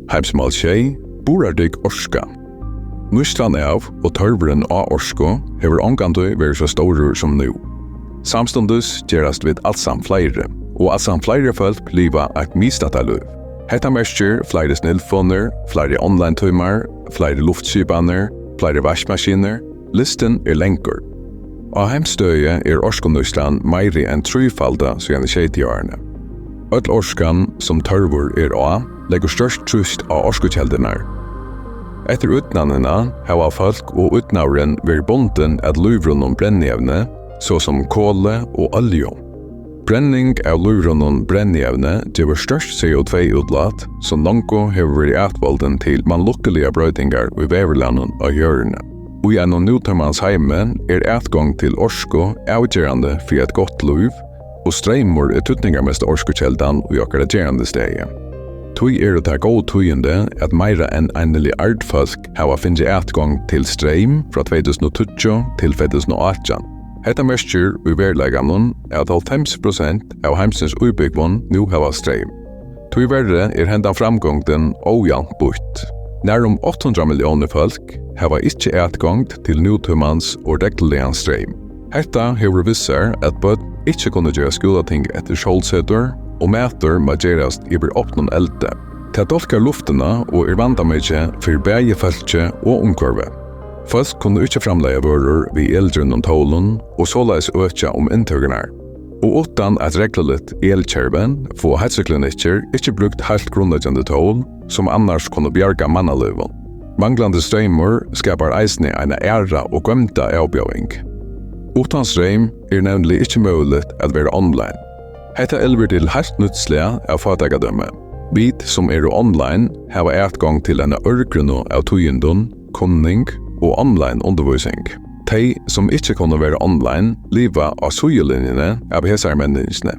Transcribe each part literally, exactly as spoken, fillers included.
Heimsmál sjey, burðardygg orka. Nýtslan av og tørvurin á orku hevur ongantíð verið so stórur sum nú. Samstundis gerast vit alsamt fleiri, og alsamt fleiri fólk liva eitt miðstættarlív. Hetta merkir fleiri snildfonir, fleiri online-tímar, fleiri luftskipanir, fleiri vaskimaskinur, listin er langur. Á heimsstøði er orkunýtslan meiri enn trífaldað síðan í sjeytiárunum. Øll orkan, sum tørvur er á, leggur stórt trýst á orkukeldurnar. Eftir ídnaðinum hava fólk og ídnaðurin verið bundin at lívrunnum brennievni, so sum koli og olju. Brenning av lívrunnum brennievni gevur stórt C O tvey útlát, sum longu hevur verið atvoldin til mannlukkiligar broytingar í veðurlagnum á jørðini. Í einum nútímans heimi er atgongd til orku avgerandi fyri eitt gott lív, og streymur er týdningarmesta orkukeldan í okkara gerandisdegi. Tí eru tað góð tíðindi, at meira enn ein milliard fólk hava fingið atgongd til streym frá tvey túsund og tíggju til tvey túsund og átjan. Hetta merkir í veruleikanum, at hálvfems prosent av heimsins íbúgvum nú hava streym. Tíverri er hendan framgongdin ójavnt býtt. Nærum átta hundrað milliónir fólk hava ikki atgongd til nútímans og regluligan streym. Hetta hevur við sær, at børn ikki kunnu gera skúlating eftir sólsetur, og matur má gerast yvir opnum eldi. Tað dálkar luftina og er vandamikið fyri bæði fólkið og umhvørvið. Fólk kunnu ikki framleiða vørur við eldrivnum tólum og soleiðis økja um inntøkurnar. Og uttan eitt regluligt elkervi fáa heilsuklinikkir ikki brúkt heilt grundleggjandi tól, sum annars kunnu bjarga mannalívi. Manglandi streymur skapar eisini eina aðra og goymda avbjóðing. Uttan streym er nevniliga ikki møguligt at vera online. Hetta elvir til heilt nýtt slag av fátækadømi. Vit, sum eru online, hava atgongd til eina ørgrynnu av tíðindum, kunning og online undirvísing. Tey, sum ikki kunnu vera online, liva á síðulinjuni av hesari menningini.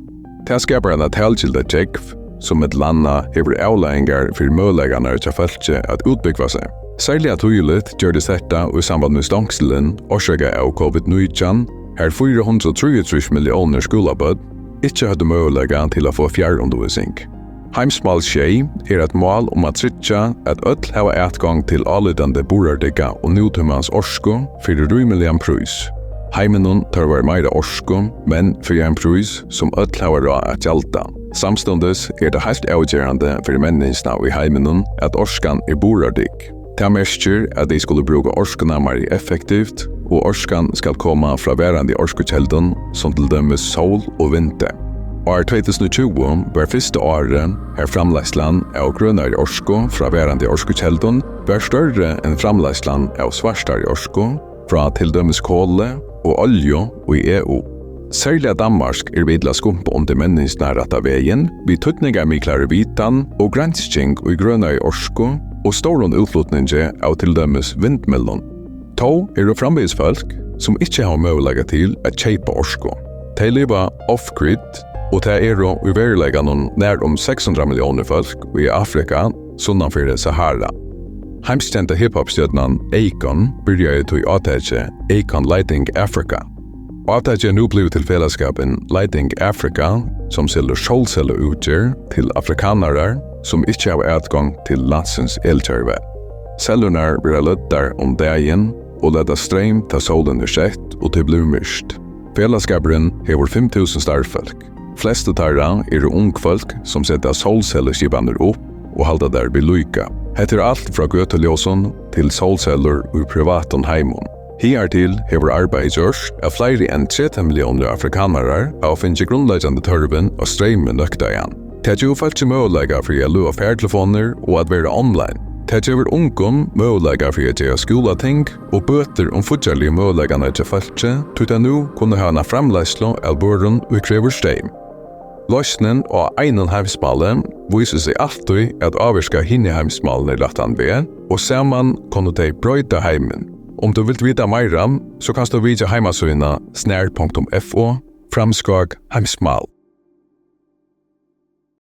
Tað skapar eina talgilda gjógv, sum millum annað hevur avleiðingar fyri møguleikarnar hjá fólki at útbúgva seg. Serliga týðiligt gjørdist hetta í samband við stongsilin orsakað av covid nítjan, har fýra hundrað og trýogtrýss milliónir skúlabørn ikki høvdu møguleika til at fáa fjarundirvísing. Heimsmál sjey er eitt mál um at tryggja, at øll hava atgongd til álítandi burðardygga og nútímans orku fyri rímiligan prís. Heiminum tørvar meira orku, men fyri ein prís, sum øll hava ráð at gjalda. Samstundis er tað heilt avgerandi fyri menniskjuna í heiminum, at orkan er burðardygg. Tað merkir, at vit skulu brúka orkuna meir effektivt, og orkan skal koma frá varandi orkukeldum, sum til dømis sól og vindi. Ár tvey túsund og tjúgu var fyrsta árið, har framleiðslan av grønari orku frá varandi orkukeldum var størri enn framleiðslan av svartari orku frá til dømis koli og olju í E U. Serliga Danmark er við til at skumpa undir menniskjuna rætta vegin við týdningarmiklari vitan og gransking í grønari orku og stórum útflutningi av til dømis vindmyllum. Tó eru framvegis fólk, sum ikki hava møguleika til at keypa orku. Tey liva off-grid, og tað eru í veruleikanum nær um seks hundrað milliónir fólk í Afrika, sunnan fyri Sahara. Heimskenda hiphop-stjørnan Akon byrjaði tí átakið Akon Lighting Africa. Átakið er nú blivið til felagsskapin Lighting Africa, sum selur sólselluútgerð til afrikanarar, sum ikki hava atgongd til landsins elkervi. Sellurnar verða løddar um dagin og lata streym, tá sólin er sett og tað blívur myrkt. Felagsskapurin hevur fimm túsund starvsfólk. Flestu teirra eru ung fólk, sum seta sólselluskipanir upp og halda tær við líka. Hetta er alt frá gøtuljósum til sólsellur í privatum heimum. Higartil hevur arbeiðið gjørt, at fleiri enn tretivu milliónir afrikanarar hava fingið grundleggjandi tørvin á streymi nøktaðan. Tað gevur fólki møguleika fyri at løða fartelefonir og at vera online. Tað gevur ungum møguleika fyri at gera skúlating og bøtir um fíggjarligu møguleikarnar hjá fólki, tí tey nú kunnu hava eina framleiðslu av vørum, ið krevur streym. Loysnin á einum heimsmáli vísir seg altíð at ávirka hini heimsmálini rættan veg, og saman kunnu tey broyta heimin. Um tú vilt vita meira, so kanst tú vitja heimasíðuna snar punktum f o, framskák heimsmál.